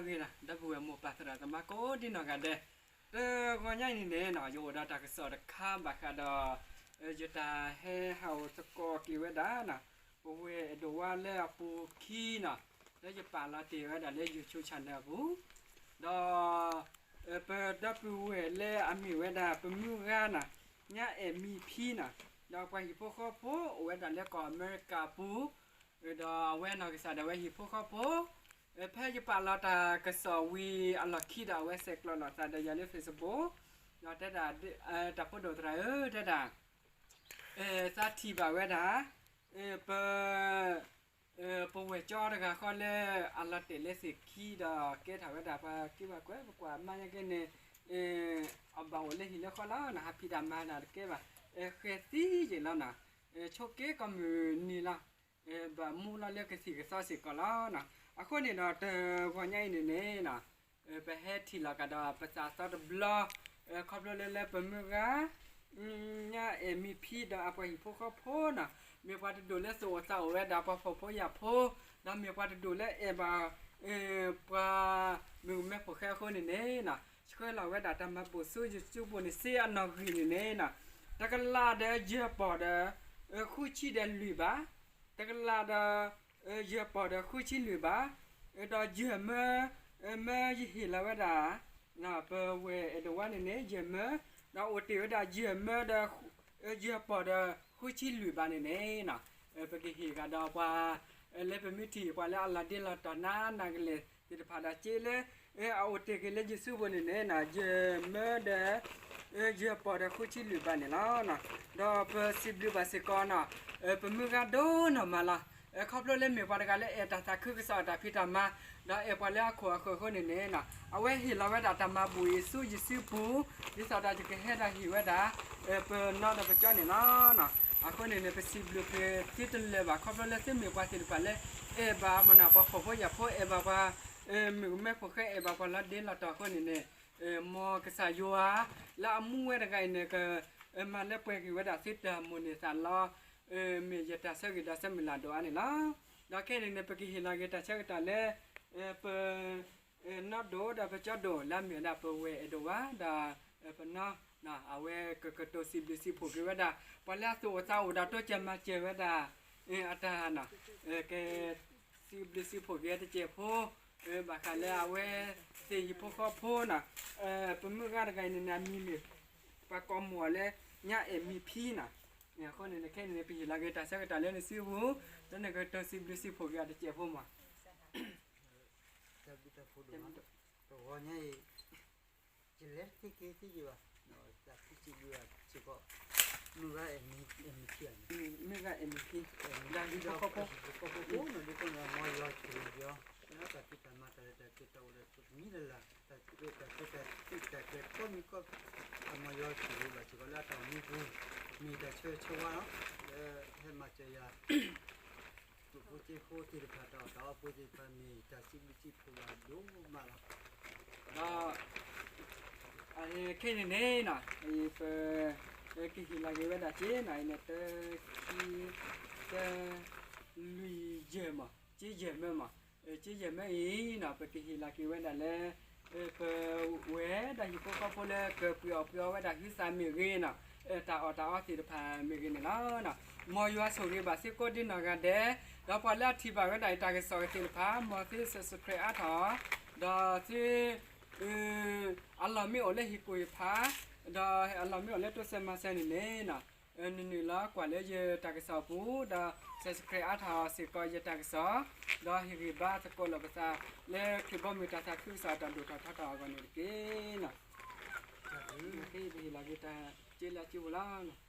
ဂ့ၤ ဒီပုၢ်ဝဲၢ်မိၢ်ပၢ်သရၣ်သမါကိးဒံနီၢ်ဂၤဒဲး, တဂီၤညါအံၤန့ၣ်န့ၣ်နီၤ ယအိၣ်ဒီးတၢ်ကစီၣ်တခါဘၣ်ဃးဒီး ယတၢ်ဟဲဟးအိၣ်သကိးက့ၤဝဲဒၣ်နီၤ ပဝဲၢ်အဲၣ်ဒိးဝါလၢအပူၤခံနီၤ လၢယပာ်လီၤတ့ၢ်ဝဲဒၣ်လၢ YouTube channel အပူၤ, ဒီး ပဒီပုၢ်ဝဲၢ်လၢအမ့ၢ်ဝဲဒၣ်ပမုၢ်ဂၤနီၤ ညါအဲၣ်မံၤဖံနီၤ, ဒီးပှၤဟံၣ်ဖိဃီဖိအိၣ်ဝဲဒၣ်လၢကီၢ်အမဲရကၤအပူၤ, ဒီးအဝဲနီၢ်ကစၢ်ဒၣ်ဝဲဟံၣ်ဖိဃီဖိ ဖဲယပာ်လီၤတၢ်ကစီၣ်ဝံၤအလီၢ်ခံဒီး အဝဲဆဲးကျိးလိာ်သးဒီးယၤလၢ Facebook, ဒီးတဲဒၣ် တၢ်ဖိဒိၣ်သရၣ်ဧၢ တဲဒၣ် သးထံၣ်ဘၣ်ဝဲဒၣ် ပ ပဝဲၢ်ကၠီတဂၤဃီလၢ အလီၤတဲာ်လၢသ့ၣ်ခံဒီး ကဲထီၣ်ဝဲဒၣ်ပှၤက့ၤပှၤကွဲးပကွၢ်မါညါကဲန့ၣ် အဘၣ်အိၣ်လၢဟံၣ်လၢဃီလီၤနီၤ ဟးဖံးတၢ်မၤတၢ်တကဲဘၣ် ဃဲၤသံယဲၢ်လီၤနီၤ ဆိးက့ကိးမုၢ်နံၤလီၤ ဘၣ်မူလီၤလၢကသံၣ်ကသီစ့ၢ်ကီးလီၤနီၤ. အဃိန့ၣ်ဒီး တဂီၤညါအံၤန့ၣ်န့ၣ်နီၤ ပဟဲထံၣ်လိာ်ကဒီးပသးသီတဘျီ ခီဖျိလၢလၢပမုၢ်ဂၤ ညါအဲၣ်မံၤဖံဒီးအပှၤဟံၣ်ဖိဃီဖိနီၤ မ့ၢ်ပှၤတဒူၣ်လၢသူၣ်အိၣ်သးအိၣ်ဝဲဒၣ်ပှၤဖှီၣ်ဖိယာ်ဖိ ဒီးမ့ၢ်ပှၤတဒူၣ်လၢအဲၣ်ဘၣ် ပှၤမုၣ်ကမဲဖိဃဲအဃိန့ၣ်န့ၣ်နီၤ ဆှၢလီၤဝဲဒၣ်တၢ်မၤဘူၣ်ဆူယစုပူၤန့ၣ် စ့အနီၢ်ဂံၢ်န့ၣ်န့ၣ်နီၤ တကလးဒီးယဲၢ်ပီၢ်ဒီး ဃုဆံဒီးလွံၢ်ဘး တကလးဒီး ယဲၢ်ပီၢ်ဒီးဃုဆံလွံၢ်ဘး ဒီးယဲၢ်မၢ မၢယဟ့ၣ်လီၤဝဲဒၣ် ပဝဲၢ်အဲၣ်ဒိးဝါန့ၣ်န့ၣ် ယဲၢ်မၢ ဒီးအိၣ်တ့ၢ်ဝဲဒၣ်ယဲၢ်မၢဒီး ယဲၢ်ပီၢ်ဒီးဃုဆံလွံၢ်ဘးန့ၣ်န့ၣ်နီၤ ပကဟ့ၣ်ဂ့ၤဒီးပှၤ လၢပမ့ၢ်ထံၣ်ပှၤလၢအလီၤဒ့လီၤတီၤနးနးကလဲာ်သ့ၣ်တဖၣ်ဒီးစ့လၢ အအိၣ်တ့ၢ်က့ၤလၢယစုပူၤန့ၣ်န့ၣ်နီၤ ယဲၢ်မၢဒီး ယဲၢ်ပီၢ်ဒီးဃုဆံလွံၢ်ဘးန့ၣ်လီၤ. ဒီးပစံးဘျုးဘၣ်စ့ၢ်ကီးနီၤ ပမုၢ်ဂၤဒိၣ်နီၢ်မးလီၤ. ခီဖျိလၢမ့ၢ်ပှၤတဂၤလၢအဲၣ်တၢ်သးခုကစီၣ်အတၢ်ဖံးတၢ်မၤ ဒီးအဲၣ်ပှၤလၢအခိၣ်အဃၢၤအဃိန့ၣ်န့ၣ်နီၤ အဝဲဟ့ၣ်လီၤဝဲဒၣ်တၢ်မၤဘူၣ်အံၤဆူယစုပူၤ ဒ်သိးဒီးယကဟဲဒၣ်ဟ့ၣ်ဝဲဒၣ် ပနီၢ်ဒီးပကၠီန့ၣ်လီၤ. အဃိန့ၣ်န့ၣ် ပစံးဘျုးက့ၤသုတလၢာ်ဘၣ် ခီဖျိလၢသုမ့ၢ်ပှၤသ့ၣ်တဖၣ်လၢ အဲၣ်ဘၣ်မနုၤပှၤဖှီၣ်ဖိယာ်ဖိ အဲၣ်ဘၣ်ပှၤ မုၣ်ကမဲဖိဃဲ အဲၣ်ဘၣ်ပှၤလီၤဒ့လီၤတီၤအဃိန့ၣ်န့ၣ် မ်ကစၢ်ယွၤ လၢအမူဝဲတဂၤအံၤန့ၣ် ကမၤလၢပှဲၤက့ၤဝဲဒၣ်သုတၢ်မိၣ်န့ၢ်သးလီ မ့ၢ်ယတၢ်ဆၢဂ့ၤဒီးဆၢမုၢ်လၢ်ဒိၣ်အါန့ၣ်လီၤ. ဒီးခဲအံၤန့ၣ်န့ၣ် ပကဟ့ၣ်လီၤက့ၤတၢ်ဆၢကတီၢ်လၢ ပ နီၢ်ဒိၣ်ဒီးပကၠီဒိၣ် လၢအမ့ၢ်ဝဲဒၣ်ပဝဲၢ်အဲၣ်ဒိးဝါ ဒီးပနီၢ် အဝဲကကတိၤစံးဘျုးစံးဖှိၣ်က့ၤဝဲဒၣ် ပှၤလၢအသူၣ်အိၣ်သးအိၣ်ဒီးတိစၢၤမၤစၢၤဝဲဒၣ် အတၢ်နီၤ က စံးဘျုးစံးဖှိၣ်က့ၤတစဲးဖိ ဘၣ်ဃးလၢအဝဲသ့ၣ်ဟံၣ်ဖိဃီဖိနီၤ ပမုၢ်ဂၤတဂၤအံၤန့ၣ်န့ၣ် အမံၤမ့ၢ် ပှၤကိးမုၢ်အီၤလၢ ညါအဲၣ်မံၤဖံနီၤ အဃိန့ၣ် ခဲအံၤန့ၣ် ပဟ့ၣ်လီၤက့ၤတၢ်ဆၢကတီၢ်လၢနစုပူၤ လၢနကတိၤစံးဘျုးစံးဖှိၣ်က့ၤအီၤတစဲးဖိမး တဂီၤညါအံၤ ယလဲၤသ့က့ၤသ့ယဘၣ် သးခုစံးဘျုးဘၣ်စ့ၢ်ကီး မုၢ်ဂၤအဲၣ်မံၤဖံ မုၢ်ဂၤအဲၣ်မံၤဖံ ဒီးဟံၣ်ဖိဃီဖိ ဟံၣ်ဖိဃီဖိ ဒ်သိးန့ၣ် မ်ယွၤဆိၣ်ဂ့ၤယီၤ လၢတၢ်ဖံးတၢ်မၤတၢ်လဲၤတၢ်က့ၤတၢ်အိၣ်ဒီးဆိၣ်တမံၤလၢ်လၢ် တၢ်ကဲတၢ်ကဲတၢ်ကဲတၢ်ကဲကိးမံၤကိး မ်ယွၤဆိၣ်ဂ့ၤဘၣ်စ့ၢ်ကီးလၢအတၢ်အိၣ်မူပူၤ မ့ၢ်တၢ်ဆၢဂ့ၤဆၢဝါလီၤ လၢဟဲမၤစၢၤယၤ သုးဖိသံၣ်ဖိသ့ၣ်တဖၣ် တၢ်အီၣ်တၢ်အီဖိသ့ၣ်တဖၣ် မ့ၢ်တၢ်စံးဘျုးစံးဖှိၣ်ယွၤဒိၣ်မးလီၤ. ဒီး ခဲအံၤန့ၣ်န့ၣ်နီၤ ပ ကဟ့ၣ်လီၤက့ၤဝဲဒၣ်စ့နီၤ အံၤန့ၣ် တၢ ခံ သၢ လွံၢ် ယဲၢ်မး စ့ယဲၢ်မၢမး စ့ယဲၢ်မၢအံၤနီၤ ပကဟ့ၣ်လီၤက့ၤဝဲဒၣ်လၢ ပဝဲဒၣ်ဟံၣ်ဖိဃီဖိလၢကပှ့ၤအီၣ်ပှ့ၤအီဝဲဒၣ်ဟုသးမ့ၢ်ဂ့ၤနီၤ တၢ်အီၣ်တၢ်အီသ့ၣ်တဖၣ်မ့ၢ်ဂ့ၤန့ၣ်လီၤ. မ်ယွၤဆိၣ်ဂ့ၤဘၣ်သုကိးဒံနီၢ်ဂၤဒဲး ဒီးပှၤလၢအထံၣ်ဘၣ်ဝဲဒၣ်အံၤတၢ်ကစီၣ်သ့ၣ်တဖၣ် မ်သု subscribe အါထီၣ် ဒီးသု အလီၢ်မ့ၢ်အိၣ်လၢဟ့ၣ်ကူၣ်ဟ့ၣ်ဖး ဒီးအလီၢ်မ့ၢ်အိၣ်လၢတိစၢၤမၤစၢၤန့ၣ်န့ၣ်နီၤ နနုာ်လီၤကွၢ်လၢယတၢ်ကစီၣ်ပူၤ ဒီး subscribe အါထီၣ်စ့ၢ်ကီးယတၢ်ကစီၣ် ဒီးဟ့ၣ်ဂံၢ်ဘါသကိးလိာ်ပသး လၢခရံာ်ဘီမုၢ်တၢ်သးခုကစီၣ်အတၢ်ဒိၣ်ထီၣ်ထီထီၣ်အဂီၢ်န့ၣ်တက့ၢ်နီၤ. ခဲအံၤပဟ့ၣ်လီၤက့ၤတၢ်စ့လၢအစုပူၤလီၤ.